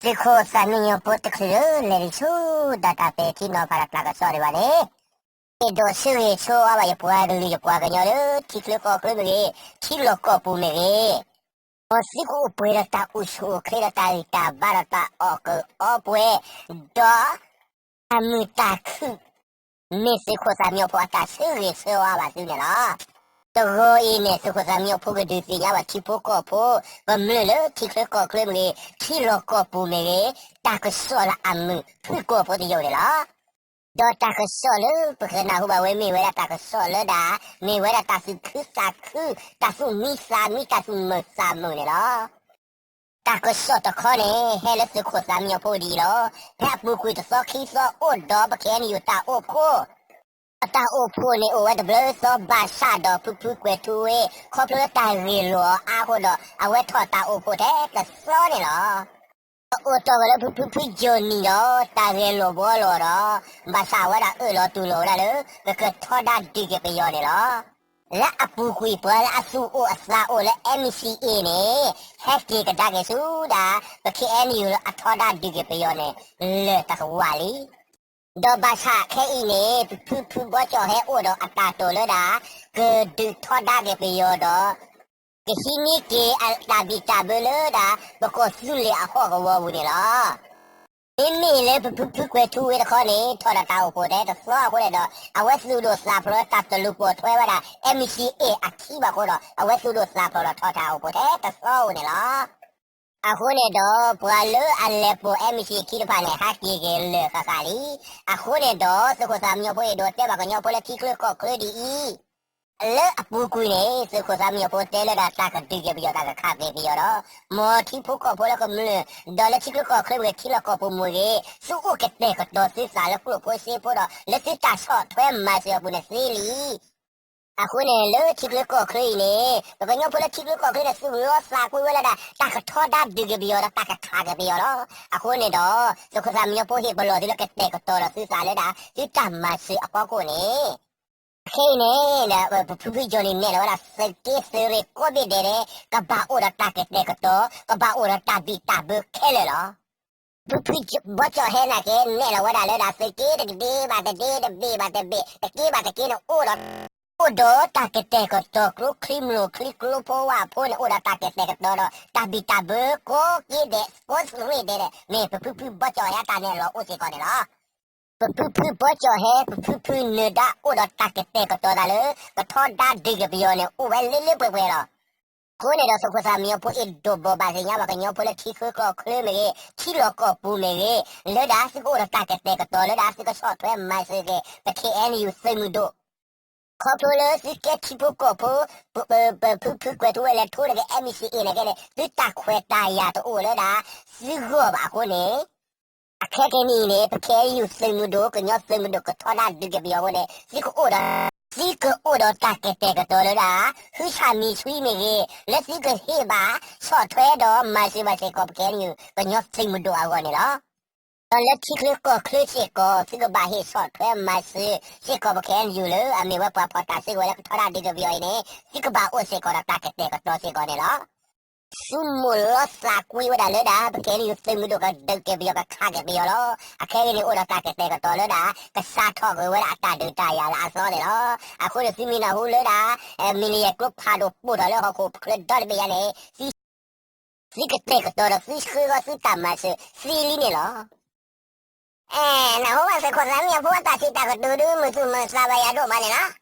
သုးခိၣ်သးမံညီဖိတချုးလၢ လဲၤဒံးဆူ ဒၣ်တၢ်ပဲာ်ထံနီၤဖးဒီးတၢ်ကစီၣ်ဒံးဘၣ်န့ၣ်, အဲၣ်ဒိးဆၢဂ့ၤဆၢဝါဘၣ်ယပှၤကလုာ်ယပှၤကညီလၢ ထံချၢကီၢ်ချၢမ့ၢ်ဂ့ၤ, ထံလီၢ်ကီၢ်ပူၤမ့ၢ်ဂ့ၤ, မ်သုကအိၣ်ပှဲၤဒီးတၢ်အိၣ်ဆူၣ်အိၣ်ချ့ဒီးတၢ်ဂံၢ်တၢ်ဘါဒီးတၢ်အီၣ်ကုာ်အီပှဲၤ, ဒီး တၢ်မုာ်တၢ်ခုၣ် မ့ၢ်သုးခိၣ်သးမံညီဖိအတၢ်ဆၢဂ့ၤဆၢဝါဘၣ်သုန့ၣ်လီၤ. တဂီၤအံၤန့ၣ် သုးခိၣ်သးမံညီဖိကဒုးသ့ၣ်ညါဘၣ်ထံဖိကီၢ်ဖိ, ကမျၢၢ်လၢထံချၢကီၢ်ချၢမ့ၢ်ဂ့ၤ, ထံလီၢ်ကီၢ်ပူၤမ့ၢ်ဂ့ၤ, တၢ်ကစီၣ်လၢအမုာ်ဖုၣ်ကိာ်ဖိတယိာ်န့ၣ်လီၤ. ဒီးတၢ်ကစီၣ်လၢပကနၢ်ဟူဘၣ်ဝဲမ့ၢ်ဝဲဒၣ်တၢ်ကစီၣ်လၢဒၣ်, မ့ၢ်ဝဲဒၣ်တၢ်သူၣ်ခုသးခု, တၢ်သူၣ်မံသးမံ, တၢ်သူၣ်မုာ်သးမုာ်န့ၣ်လီၤ. တၢ်ကစီၣ်တခီန့ၣ် ဟဲလၢသုးခိၣ်သးမံညီဖိဒ်အံၤလီၤ. ဖဲအပူၤကွံာ်တသီခံသီအိၣ်ဒီးပ KNU တၢ်အိၣ်ဖှိၣ်, ဒီးတၢ်အိၣ်ဖှိၣ်န့ၣ်အိၣ်ဝဲတဘျီသီ ဘၣ်ဆၣ်ဒီးဖုဖုကွဲၤထူဝ့ ခီဖျိလၢတၢ်ဂ့ၢ်လီၤအါအဃိဒီး အဝဲထီၣ်တၢ်အိၣ်ဖှိၣ်ထဲတသီန့ၣ်လီၤ. အအိၣ်တီၢ်ဝဲလၢဖုဖုဖုယီၤနံၤဒီး တၢ်ဂဲၤလိာ်ဘှီလိာ်ဒီး ဘၣ်ဆၣ်အဝဲဒၣ်အၢၣ်လီၤတူၢ်လိာ်ဝဲဒၣ်လၢ ကကထီဒါဒုးက့ၤပယီၤန့ၣ်လီၤ. လၢအပူၤကွံာ်ပှၤလၢအသူၣ်အိၣ်အသးအိၣ်လၢ NCA န့ၣ် ဟဲက့ၤကဒါက့ၤဆူဒၣ် ပ KNU လၢအထီဒါဒုးက့ၤပယီၤန့ၣ် လၢာ်တကဝၣ်လံ. ဒီးဘၣ်ဆၣ်ခဲအံၤန့ၣ် ဖုဖုဖုဘီကၠီၣ်ဟဲအိၣ်ဒီးအတၢ်တိာ်လၢဒၣ် ကဒုးထီဒါက့ၤပယီၤဒီး ကဟံးန့ၢ်က့ၤအတၢ်ဘံၣ်တၢ်ဘၢလၢဒၣ် ပကီၢ်သူလ့ၤအဟီၣ်ကဝီၤပူၤန့ၣ်လီၤ. မ့မ့ၢ်လၢဖုဖုကွဲၤထူဝ့တခီန့ၣ် ထီၣ်ဒီးတၢ်အိၣ်ဖှိၣ်ထဲတသီအဃိန့ၣ်ဒီး အဝဲသူၣ်ဒိၣ်သးဖျိးတၢ်တလူၤပိာ်ထွဲဝဲဒၣ် MCA အခံဘၣ်အဃိဒီး အဝဲသူၣ်ဒိၣ်သးဖျိးဒီးထီၣ်တၢ်အိၣ်ဖှိၣ်ထဲတသီဧိၤန့ၣ်လီၤ. အဃိန့ၣ်ဒီး ပှၤလၢအလဲၤပိာ် MCA အခံတဖၣ်န့ၣ် ဟးက့ၤက့ၤလၢာ်ဃၣ်ဃၣ်လံ. အဃိန့ၣ်ဒီး သုးခိၣ်သးမံညီဖိအဲၣ်ဒိးတဲဘၣ်ကညီဖိလၢထံချၢကီၢ်ချၢဒ်အံၤ, လၢအပူၤကွံာ်န့ၣ် သုးခိၣ်သးမံညီဖိတဲလၢဒၣ်တၢ်ကဒုးက့ၤပယီၤ တၢ်ကခးက့ၤပယီၤဒီး မ်ထံဖိကီၢ်ဖိလၢကမျၢၢ် ဒီးလၢထံချၢကီၢ်ချၢမ့ၢ်ဂ့ၤ ထံလီၢ်ကီၢ်ပူၤမ့ၢ်ဂ့ၤ သုအိၣ်ကတဲာ်ကတီၤသုသးလၢကျိၣ်ဖိစ့ဖိဒီး လၢသုတၢ်ဆီၣ်ထွဲမၤစၢၤအပူၤန့ၣ်သ့လံ. အဃိန့ၣ် လၢထံချၢကီၢ်ချၢအံၤန့ၣ် ပကညီဖိလၢထံချၢကီၢ်ချၢန့ၣ် သူၣ်လီသးကွံဝဲလၢဒၣ် တၢ်ကထီဒါဒုးက့ၤပယီၤဒီး တၢ်ကခးက့ၤပယီၤလီၤ. အဃိန့ၣ်ဒီး သုးခိၣ်သးမံညီဖိဟ့ၣ်ပလီၢ်သုလၢကတဲာ်ကတီၤဒီးသုသးလၢဒၣ် သုတၢ်မၤစၢၤအဖီခိၣ်န့ၣ် ခဲအံၤန့ၣ် ပဖုဖုယီၤနံၤနဲၣ်လီၤဝဲဒၣ် သုးက့သုးရ့ၣ်ကိးဘ့ၣ်ဒဲးန့ၣ် ကဘၣ်အိၣ်ဒီးတၢ်ကတဲာ်ကတီၤ, ကဘၣ်အိၣ်ဒီးတၢ်ဘံၣ်တၢ်ဘၢခဲလၢာ်လီၤ. ဖုဖုဘီကၠီၣ်ဟဲနာ်က့ နဲၣ်လီၤဝဲဒၣ်လၢဒၣ် သုးက့တကဒ့ဘၣ်တဒ့ တဘ့ၣ်ဘၣ်တဘ့ၣ် တက့ဘၣ်တက့န့ၣ် အိၣ်ဒီး အိၣ်ဒီးတၢ်ကတဲာ်ကတီၤ ကျိချံမျိာ်ချံ ကျိဖိဝၣ်ဖိန့ၣ် အိၣ်ဒီးတၢ်ကတဲာ်ကတီၤဒီး တၢ်ဘံၣ်တၢ်ဘၢကိးက့ဒဲး ကိးသုးရ့ၣ်ဒဲးန့ၣ် မ့ၢ်ပဖုဖုဘီကၠီၣ်ဟဲတၢ်နဲၣ်လီၤအိၣ်စ့ၢ်ကီးန့ၣ်လီၤ. ပဖုဖုဘီကၠီၣ်ဟဲ ပဖုဖုနၢၤဒါအိၣ်ဒီးတၢ်ကတဲာ်ကတီၤသးလၢ ကထီဒါဒုးက့ၤပယီၤန့ၣ် အိၣ်ဝဲလၢလၢပှဲၤပှဲၤလီၤ. အဃိန့ၣ်ဒီး သုးခိၣ်သးမံညီဖိအဲၣ်ဒိးဘိးဘၣ်သ့ၣ်ညါဘၣ်ကညီဖိလၢထံချၢကီၢ်ချၢမ့ၢ်ဂ့ၤ ထံလီၢ်ကီၢ်ပူၤမ့ၢ်ဂ့ၤ လၢဒၣ်သုကအိၣ်ဒီးတၢ်ကတဲာ်ကတီၤလၢဒၣ်သုကဆီၣ်ထွဲမၤစၢၤက့ၤ ပ KNU သုးမုၢ်ဒိၣ် ခီဖျိလၢသုကဲထံဖိကီၢ်ဖိ ပဖုဖုကွဲၤထူဝ့လဲၤထိးန့ၢ်က့ၤ MCA န့ၣ်က့န့ၣ် သုတၢ်ခွဲးတၢ်ယာ်တအိၣ်လၢဒၣ် သုဂီၢ်ဘၣ်အဃိန့ၣ် အခဲကနံၣ်အံၤန့ၣ် ပ KNU သုးမုၢ်ဒိၣ် ကညီသုးမုၢ်ဒိၣ်ကထီဒါဒုးက့ၤပယီၤအဃိန့ၣ် သုကအိၣ်ဒီး သုကအိၣ်ဒီးတၢ်ကတဲာ်ကတီၤလၢဒၣ် ဟုဆၣ်မံၤဆှံမ့ၢ်ဂ့ၤ လၢသုကဟ့ၣ်ဘၣ် ဆီၣ်ထွဲဒီးမၤစၢၤဘၣ်စ့ၢ်ကီး ပ KNU ကညီသုးမုၢ်ဒိၣ်အဂီၢ်န့ၣ်လီၤ. ဒီးလၢထံချၢကီၢ်ချၢစ့ၢ်ကီး သုကဘၣ်ဟ့ၣ်ဆီၣ်ထွဲမၤစၢၤစ့ၢ်ကီး ပ KNU လၢအမ့ၢ်ဝဲပှၤဖီၣ်တၢ်စုကဝဲၤလၢကထီဒါဒုးက့ၤပယီၤအံၤန့ၣ် သုကဘၣ်အိၣ်စ့ၢ်ကီးဒီးတၢ်ကတဲာ်ကတီၤစ့ၢ်ကီးန့ၣ်လီၤ. သုမိၢ်လီၤသးကွံဝဲဒၣ်လၢဒၣ် ပ KNU သုးမုၢ်ဒိၣ်ကဒုးက့ၤပယီၤ ကခးက့ၤပယီၤလီၤ. အခဲအံၤန့ၣ် အိၣ်ဒီးတၢ်ကတဲာ်ကတီၤလၢဒၣ် ကစးထီၣ်ကွံာ်ဝဲဒၣ်အတၢ်ဒုးတၢ်ယၤလၢအသီန့ၣ်လီၤ. အဃိန့ၣ် သုမ့ၢ်နၢ်ဟူလၢဒၣ် မံၤလယဲၢ်ကျိဖးဒိၣ်ပိာ်ထီၣ်လၢဟီၣ်ခိၣ်ချၢဒီတဘ့ၣ်ညါန့ၣ် သုကတဲာ်ကတီၤဒီးသုဆှၢဂီၢ်သုတၢ်မၤစၢၤသ့လံန့ၣ်လီၤ. အဲ နၢ်ဟူဘၣ်သုးခိၣ်သးမံညီဖိအတၢ်စံးတၢ်ကတိၤဒုး မုာ်သူၣ်မုာ်သးဘၣ်ယၤဒိၣ်မးန့ၣ်လီၤ.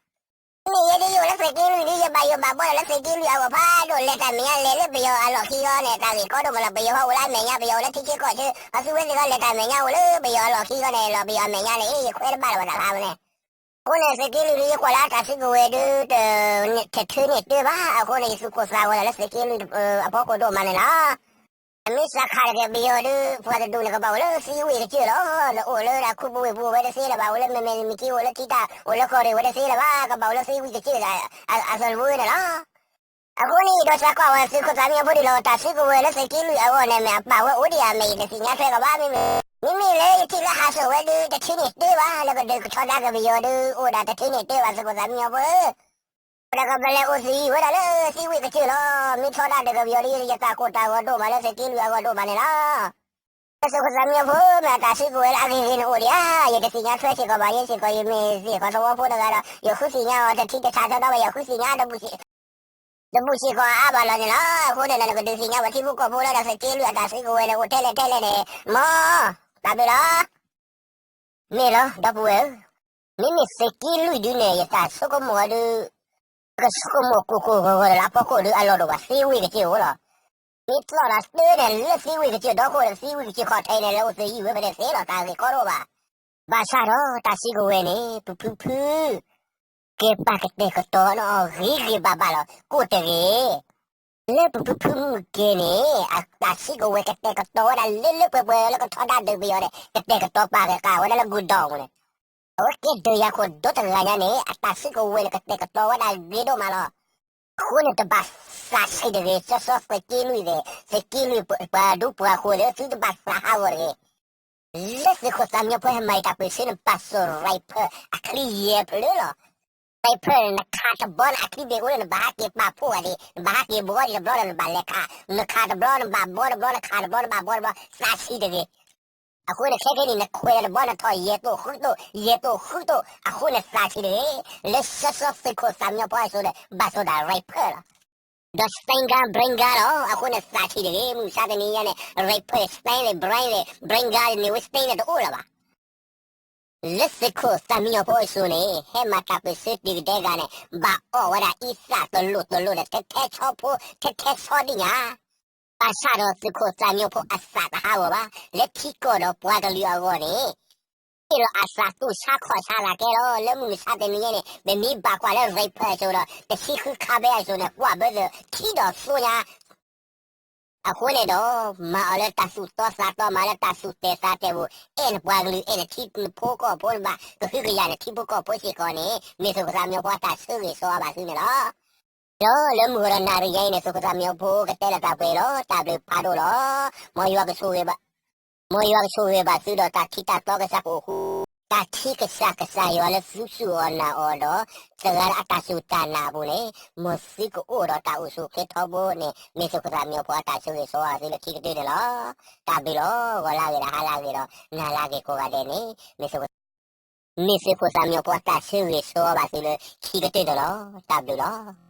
မ့ၢ်ယဲဒ်ယအိၣ်လၢသုးက့လွံၢ်ဒုး ယဘၣ်ယိၣ်ဘၣ်ဘီဒီးလၢသုးက့လွံၢ်အဂီၢ်ဖးဒိၣ် လဲၤတၢ်မဲာ်ညါလဲၤလၢပယီၤအလီၢ်ခံဂီၢ်န့ၣ် တၢ်ဂ့ၢ်ကီဒိၣ်မးလီၤ. ပယီၤဟီၣ်အိၣ်လၢအမဲာ်ညါ ပယီၤအိၣ်လၢထံဆၢကီၢ်ဆၢ အသုဝဲသ့ၣ်ဂီၢ်လဲၤတၢ်မဲာ်ညါအိၣ်လၢပယီၤအလီၢ်ခံဂီၢ်န့ၣ်လီၤ. ပယီၤအမဲာ်ညါန့ၣ် ယခွဲးတဘၣ်လၢၤဘၣ်တၢ်ဖးဝဲန့ၣ် အဃိန့ၣ် သုးက့လွံၢ်ဒုး ယကွၢ်လၢတၢ်စုကဝဲၤဒုး တထုးန့ၢ်တၢဘၣ်. အဃိန့ၣ် ယသူၣ်ကိၢ်သးဂီၤလၢသုးက့လွံၢ်အဖီခိၣ်ဒိၣ်မးန့ၣ်လီၤ. အမ့ၢ်စးခးတက့ၢ်ပယီၤဒုး ပှၤတဒူၣ်န့ၣ် ကဘၣ်အိၣ်လၢသံဝ့ၢ်ကစၢၢ်လီၤ. နအိၣ်လၢဒၣ်ခူပူၤဝ့ၢ်ပူၤဝဲတသ့လၢၤဘၣ်, အိၣ်လၢမဲၢ်မဲၢ်မ့ၢ်က့ အိၣ်လၢထံတၢ် အိၣ်လၢကီၢ်ရ့ၣ်ဝဲတသ့လၢၤဘၣ်, ကဘၣ်အိၣ်လၢသံဝ့ၢ်ကစၢၢ်အသးလၢဝဲန့ၣ်လီၤ. အဃိန့ၣ် ဒီးစးကွၢ်ဝဲသုးခိၣ်သးမံညီဖိဒ်လီၤ. တၢ်စုကဝဲၤလၢသုးက့လွံၢ်အဂီၢ်န့ၣ် မ့ၢ်အပာ်ဝဲအိၣ်ဒံးဧါ မ့ၢ်ယတသ့ၣ်ညါထွဲကဘၣ်. မ့မ့ၢ်လၢယထံၣ်လၢဟးစိာ်ဝဲဒုး တထုးန့ၢ်တၢဘၣ် လၢကဒုးကထီဒါက့ၤပယီၤဒုး အိၣ်ဒၣ်တထုးန့ၢ်တၢဘၣ် သုးခိၣ်သးမံညီဖိဧၢ ပကဘၣ်လဲၤအိၣ်သံဝဲဒၣ်လၢသံဝ့ၢ်ကစၢၢ်လီၤ. မ့ၢ်ထီဒါဒုးက့ၤပယီၤဒုး ယတၢ်ကိၢ်တၢ်ဂီၤဒိၣ်မးလၢသုးက့လွံၢ်အဂီၢ်ဒိၣ်မးန့ၣ်လီၤ. သုးခိၣ်သးမံညီဖိ မ့ၢ်အတၢ်စုကဝဲၤလၢအဂ့ၤဂ့ၤန့ၣ်အိၣ်ဒံးဧါ, ယတသ့ၣ်ညါထွဲစ့ၢ်ကီးဘၣ်, ယစ့ၢ်ကီးယမ့ၢ်သ့ၣ်ဃီသဝီဖိတဂၤဒီး ယဃုသ့ၣ်ညါအီၤတထံၣ်တဆးထီဒီး ယဃုသ့ၣ်ညါ တဘူၣ်စ့ၢ်ကီးအါဘၣ်လီၤန့ၣ်လီၤ. အဃိန့ၣ်ဒီး နကဒုးသ့ၣ်ညါပှၤထံဖိကီၢ်ဖိလၢဒီး သုးက့လွံၢ်အတၢ်စုကဝဲၤန့ၣ် အိၣ်ထဲလဲၣ်ထဲလဲၣ်န့ၣ် မ်တၢ်ဘျုးလီၤ. မ့ၢ်လီၤ ဒီပုၢ်ဝဲၢ်ဧၢ, မ့မ့ၢ်သုးက့လွံၢ်ဒုန့ၣ် ယတၢ်ဆိကမိၣ်အီၤဒုး ကဆိကမိၣ်ကိၢ်ကိၢ်ဂီၤဂီၤဒီးလၢအဖီခိၣ်ဒုး အလီၢ်တအိၣ်ဘၣ်, သ့ဝ့ၢ်ကစၢၢ်အိၣ်လီၤ. မ့ၢ်သီၣ်တၢ်တၢ်န့ၣ် လၢသ့ဝ့ၢ်ကစၢၢ်ဒီခိၣ်ဒီး သ့ဝ့ၢ်ကစၢၢ်ခီၣ်ထံးန့ၣ် လၢအိၣ်သုးယံၤဝဲဖဲန့ၣ်သ့လီၤ, တၢ်ဂ့ၢ်ကီတအိၣ်ဘၣ်. ဘၣ်ဆၣ်ဒီးတၢ်စုကဝဲၤန့ၣ် ဖုဖုဖု ကဲပာ်ကတဲာ်ကတီၤန့ၢ်အီၤဂ့ၤဂ့ၤဘၣ်ဘၣ်လီၤ. ကိးတဂ့ၤ လၢဖုဖုဖုမုၢ်ကဲန့ၣ် အတၢ်စုကဝဲၤကတဲာ်ကတီၤဝဲဒၣ်လၢလၢပှဲၤပှဲၤလၢကထီဒါဒုးပယီၤန့ၣ် ကတဲာ်ကတီၤပာ်က့ၤဃာ်ဝဲဒၣ်လၢ godown န့ၣ်, အဝဲကဲဒုးယၤခိၣ်ဒီတဂၤညါန့ၣ် အတၢ်စုကဝဲၤန့ၣ် ကတဲာ်ကတီၤဝဲဒၣ်ဂ့ၤဒိၣ်မးလီၤ. အဃိန့ၣ် တဘၣ်သးဆံးတဂ့ၤ, စီစီသုးက့လွံၢ်သ့ၣ်, သုးက့လွံၢ်ပှၤဒူပှၤဃိၤသ့ၣ်, သုတဘၣ်သးဟးဂီၤတဂ့ၤ. လၢသုးခိၣ်သးမံညီဖိဟဲမၤတၢ်ပၢၢ်ဆၢန့ၣ် ပာ်စီၣ် rifle အချံယဲၢ်ဖျၢၣ်လီၤ. rifle န့ၣ် နခးတဘျီန့ၣ် အချံဘ့ၣ်အိၣ်လၢ နဘၣ်ဟးက့ၤပာ်ဖှိၣ်အီၤဒံး, နဘၣ်ဟးက့ၤဘှီဒံးတဘျီဒီး နဘၣ်လဲၤခး, နခးတဘျီ နဘၣ်ဘှီတဘျီ, နခးတဘျီ နဘၣ်ဘှီတဘျီ, သးဆံးတဂ့ၤ. အဃိန့ၣ် ခဲခဲအံၤန့ၣ် နခွဲးတဘျီ နထီၣ်ယဲၢ်သိၣ်ဃုသိၣ်, ယဲၢ်သိၣ်ဃုသိၣ်, အဃိန့ၣ်သးဆံးတဂ့ၤ. လၢစီစီသုးခိၣ်သးမံညီဖိအစိၤန့ၣ် ဘၣ်စီၣ်ဒၣ် rifle လီၤ. ဒီး sting gun, brain gun လီၤ. အဃိန့ၣ်သးဆံးတဂ့ၤ, မုၢ်မဆါတနံၤညါန့ၣ် rifle, sting န့ၣ် brain န့ၣ် brain gun န့ၣ်ဝဲ sting န့ၣ်တအိၣ်လၢၤဘၣ်. လၢသုးခိၣ်သးမံညီဖိအစိၤန့ၣ် ဟဲမၤတၢ်ပၢၢ်ဆၢတုၤကဒဲဂၤန့ၣ် ဘၣ်အီၣ်ဝဲဒၣ်အံသၣ်တလိၣ်တလိၣ်ဒီး ထဲထဲဆီဖိ ထဲထဲဆီဒံးညါ. ဘၣ်ဆၣ်ဒီးသုးခိၣ်သးမံညီဖိအသးတဟးဂီၤဘၣ်, လၢထံကီၢ်ဒီးပှၤကလုာ်အဂီၢ်န့ၣ် ဟ့ၣ်လီၤအသးသူၣ်ဆါခီၣ်ဆါသးကဲလီၤ. လၢမုၢ်မဆါတနံၤညါန့ၣ် ပမ့ၢ်ဘၣ်ကွၢ်လၢ rifle အစိၤဒီး တဆံဃုခါဘဲအစိၤန့ၣ် ကွၢ်ဘၢသုးထံဒီးသိညါ အဃိန့ၣ်ဒီး မၤအီၤလၢတၢ်သူၣ်တီသးတီ, မၤလၢတၢ်သူၣ်တဲာ်သးတဲာ်ပူၤ, အဲၣ်နပှၤကလုာ်, အဲၣ်နထံနဖိကီၢ်ဖိ, နဘၣ်ကဟုကယာ်နထံဖိကီၢ်ဖိစ့ၢ်ကီးန့ၣ် မ့ၢ်သုးခိၣ်သးမံညီဖိအတၢ်ဆၢဂ့ၤဆၢဝါဘၣ်သုန့ၣ်လီၤ. ဒီးလၢမုၢ်ဂီၤဒီးနၣ်ရံၣ်ညါအံၤန့ၣ် သုးခိၣ်သးမံညီဖိကတဲလီၤတၢ်ပှဲၤလီၤ. တၢ်ဘျုးဖးဒိၣ်လီၤ. မ်ယွၤကဆိၣ်ဂ့ၤဘၣ်, မ်ယွၤကဆိၣ်ဂ့ၤဘၣ်သုဒီးတၢ်ထံတၢ်တီကစၢ်ကအိၣ်ဃူ, တၢ်ထံကစၢ်ကစၢ်ယွၤလၢသုစူၢ်အီၣ်နာ်အီၤဒီး တဂၤလၢအတၢ်စူၢ်တၢ်နာ်အပူၤန့ၣ် မ်သုကအိၣ်ဒီးတၢ်အိၣ်ဆူၣ်အိၣ်ချ့ထီဘိန့ၣ် မ့ၢ်သုးခိၣ်သးမံညီဖိအတၢ်ဆၢဂ့ၤဆၢဝါသုလၢခံကတၢၢ်န့ၣ်လီၤ. တၢ်ဘျုးလီၤ. ဂီၤလၢဂ့ၤဒီးဟါလၢဂ့ၤဒီး နၤလၢဂ့ၤကိးဂၤဒဲးန့ၣ် မ့ၢ်သုးခိၣ်သးမံညီဖိအတၢ်ဆၢဂ့ၤဆၢဝါဘၣ်သုလၢခံကတၢၢ်န့ၣ်လီၤ. တၢ်ဘျုးလီၤ.